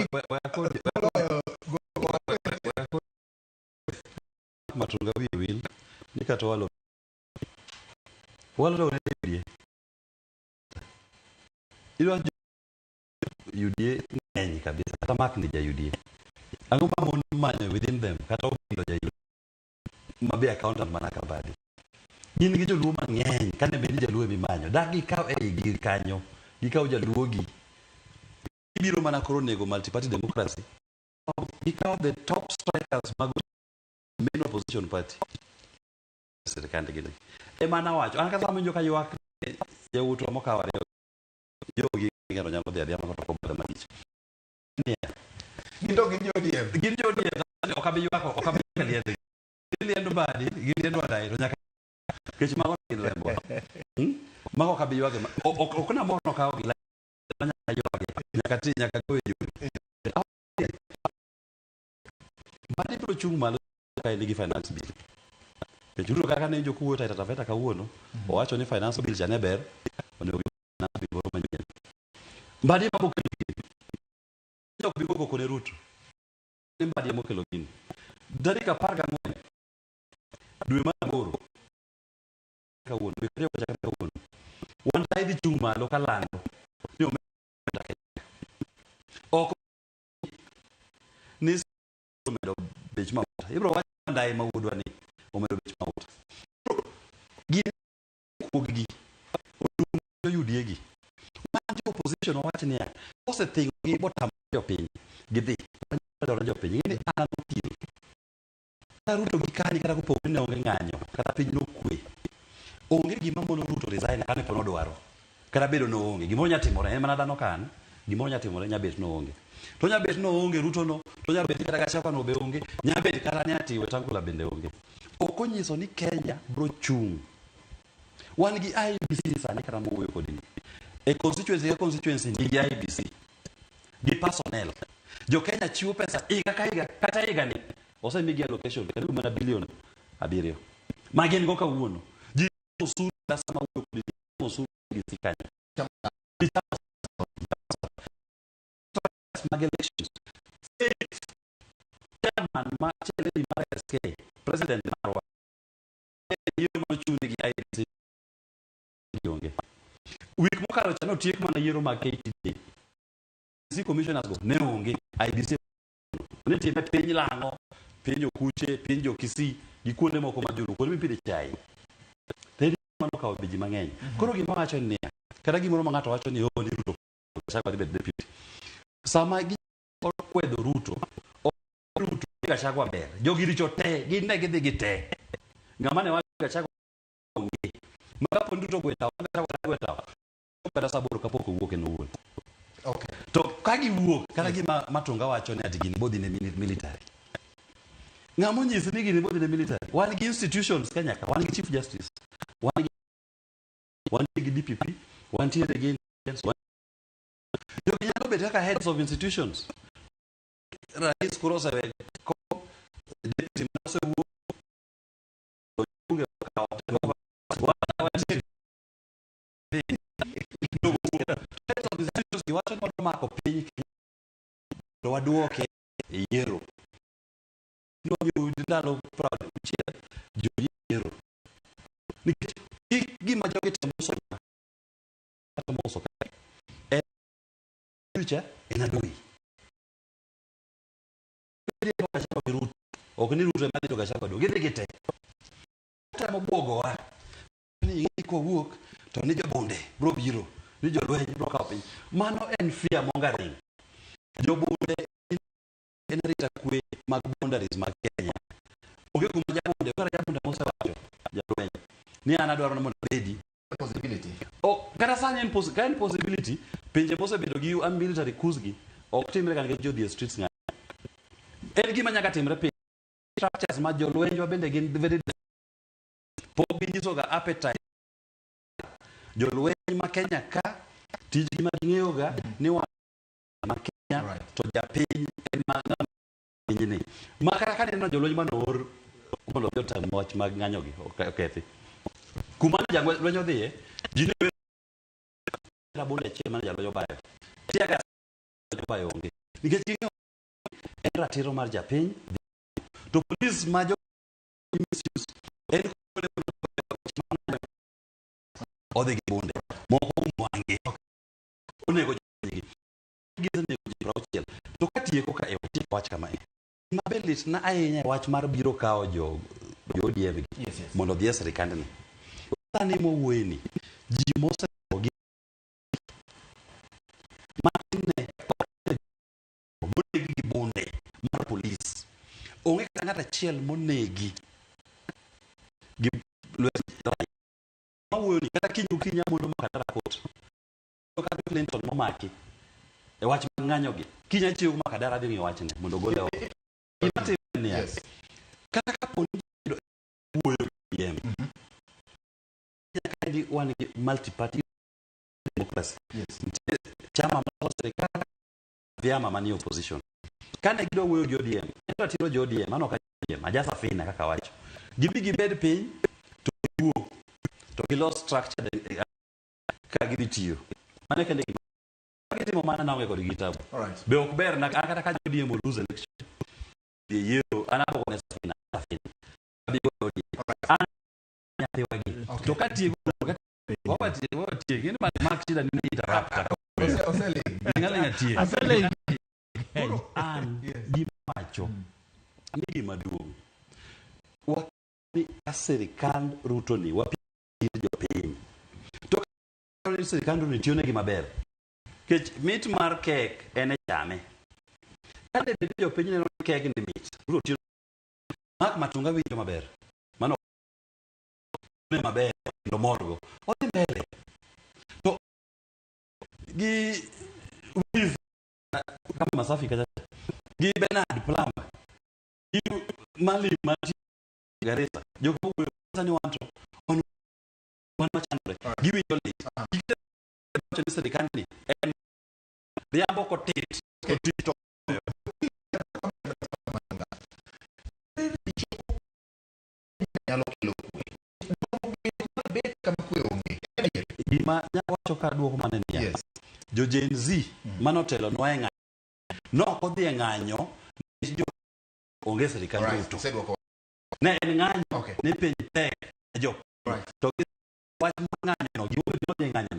Moloyo Matunga wiye wil ni kata walo walo ne UDA. Idwa UDA ng'eny kabisa kata mak ni ja UDA. Ang'o ma mon manyo within them kata obilo ja UDA ma be accountant mana ka Mbadi. Gin gi joluo mang'eny kane bed ni jaluo emimanyo dak gikaw e igi kanyo gikaw jaluo gi gibiro mana koro nego multi-party democracy gikaw the top strikers mag main opposition party sirikand gini ema nawacho an kata awinjo ka ywak yawuotwa mokawo ariyo jogi ng'ato nyalo dhi adhiya mako to obadho malich. Niya, Gin to gin jo-ODM. Gin jo ODM, ok abi ywak, ok abi ywak liendgi. Giliendo Mbadi, giliendo Wandayi to nyaka nikech mago gin rembwa. Mago ok abi ywage. Ok ok namor nokawogi nyaka ywage. Nyaka ti nyaka goye jowi. Mbadi biro chung' malo ka en gi finance bill. Nikech Ruto kaka ne jok wuoyo Taita Taveta kawuono, owacho ni finance bill cha ne ber, onego finance bill moro manyien. Mbadi ema bokelo gini. Ok bi go koko ne Ruto. Ni Mbadi ema okelo gini. Tarik 14 dwe mar aboro kawuono, dwe ariyo kochakre kawuono. Wandayi dhi chung' malo kalando ni omenda Kenya. Ok ni omedo bech mafuta. Ibiro wach Wandayi ma wuodwa ni omedo bech mafuta. Gin kuog gi odum UDA gi. Wan jo opposition wawach niya, osething'o gi botamo jopiny gidhi. Wanyalo jopiny. Ing'e ni an an okil. Kata Ruto gi kani kata kopogore ne onge ng'anyo kata piny nokwe. Onge gima mono Ruto resign kane po nodwaro. Kata bedo noonge. Gimoro nya timore en mana dhano kan. Gimoro nya timore nya bet noonge. To nya bet noonge Ruto no, to nya bet kata Gachagua no be onge, nya bet kata ni ati Wetangula bende onge. Ok onyiso ni Kenya bro chung'. Wan gi IEBC sani kata mawuoyo kodi ni. E constituency ka constituency nigi IEBC gi personnel. Jo Kenya chiwo pesa higa ka higa kata higa ni osemigi allocation karibu mana bilion 7 ma gin go kawuono. Ji osuru sama wuoyo kodi ni osuru IEBC kanyo. Gichamo mag elections. Chairman ma chairlady mar SK, president marwa, yiero manochung' gi IEBC onge. Wik mokalo cha notiek mana yiero mag KTDA. IEBC commissioners go ne onge. IEBC ne time piny Lang'o, piny Okuche, piny jo Kisii gi kuonde moko ma Joluo, kuonde mipidhe chai. To mano okawo ji mang'eny. Koro gima wacho en niya, kata gimoro ma ng'ato wacho ni oh ni Ruto Gachagua dhi bedo deputy. Sama gi kwedo Ruto, ok Ruto Gachagua ber. Jogi richo te, gin ne gidhi gi te. Ng'ama ne wacho Gachagua onge. Ma kapo ni Ruto gwe tao, Gachagua gwe tao. Kata sa aboro kapok owuok en owuon. To ka giwuok, kata gima Matunga wacho ni ati gini bodhi ne military. Ng'ama onyisi ni gini bodhi ne military? Wan gi institutions Kenya ka, wan gi Chief Justice, wan gi DPP, wantiere gi intelligence, jogi nyalo bet kaka heads of institutions. Rais koro osewe kom, deputy mar osewuok, bunge okawo teko, heads of institutions giwacho ni wadwa mako piny to waduoke e yiero. Ni wamiyo ndalo 60 joyiero. Nikech kik gima jogi temo uso temo uso en future en adui. Gachagua gi Ruto. Ok ni Ruto ema dhi to Gachagua duogo. Gidhi gi te. Temo bwogowa. Ni ing'e kowuok to ni jobunde bro biro, ni jolweny bro kawo piny. Mano en fear mongering. Jobunde en arita kwe mag boundaries mag Kenya. Onge kuma jabunde, kata jabunde mosewacho jalweny ni an adwaro ni mondo abedi Possibility. Oh, kata sani en ka en possibility, pinje mosebedo gi military coups gi ok timre ga nikech jodhi e streets ng'any. En gima nyaka timre piny. Structures ma jolwenjwa bende gin very pok ginyiso ga appetite. Jolweny ma Kenya ka tijgi ma ging'eyo ga ni wan ma Kenya to japiny ema ng'ama pinyni. Ma kata ka neno jolweny mane oor mondo odhi otam wach mag ng'anyo gi okethi. Kuma ne jalweny odhiye, ji ne rabolo achiel mane jalweny obayo. Tear gas obayo onge. Nikech ging'eyo en ratiro mar japiny to police ma jo misuse en odhi gi bunde moko oumo wang'gi onego jonygi gisenego ji 60 to katieko ka e watieko wach kama e gima be litna ahinya e wach mar biro kawo jo ODM gi Yes. mondo odhi e sirikandni sani mwawuoyeni ji mosegogi matinne monegi gi bunde mar polis onge kata ng'at achiel monegi gi lwet raia mawuoyo ni kata kiny gokinyi amondo Makadara court to kata Clinton momaki e wach mag ng'anyo gi kiny achiew Makadara adhi ng'iyo wachni mondo ogole oko gima timre niya kata kapo ni ji wuoyo gi ODM nyaka ni wan gi multi party democracy nitie chama mar sirikal vyama manie opposition kane gidwa wuoyo gi ODM en ratiro jo ODM mano ok ODM aja Safina kaka wacho gibi gibed piny to giwuo to gilos structure ka gidhi tiyo mano kende gima gitimo mana naonge kod gi tabu Alright. be ok ber na an kata ka jo ODM o lose election dhi e yiero an aboko ne Safina Safina abi go ODM an nyathiwagi to ka tieko wawatieko wawatieko in mak shida ni interrupt Oseling. Ling' tiek Aseling. Koro an gima wacho ni gima duong' ni ka sirikand Ruto ni wapim jopiny to ka ni sirikand Ruto ni tiyo negi maber nikech mit mar kek en e chame ka de bed ni jopiny neno ni kek ni mit Ruto tiyo Mark Matunga winjo maber mano ne maber kendo morgo odhi mbele to gi Willy kama Masafi kacha gi Bernard Plumber gi Mali mantie Garissa jok mowuoyo sani wan to wan machandore giwinjo lit giketo wacho ni sirikandni en riambo kotit otit to Nyalo kelo kwe. Bet kama kwe onge. En adier. Gima nyalo wacho ka duoko mana niya jo Gen Z manotelonwa e ng'anyo nok odhi e ng'anyo nikech jo onge sirikand Ruto Osedwoko. Ne en ng'anyo Okay. ni piny tek ne jo Right. to gi wach mar ng'anyo no gimomiyo nodhi e ng'anyo no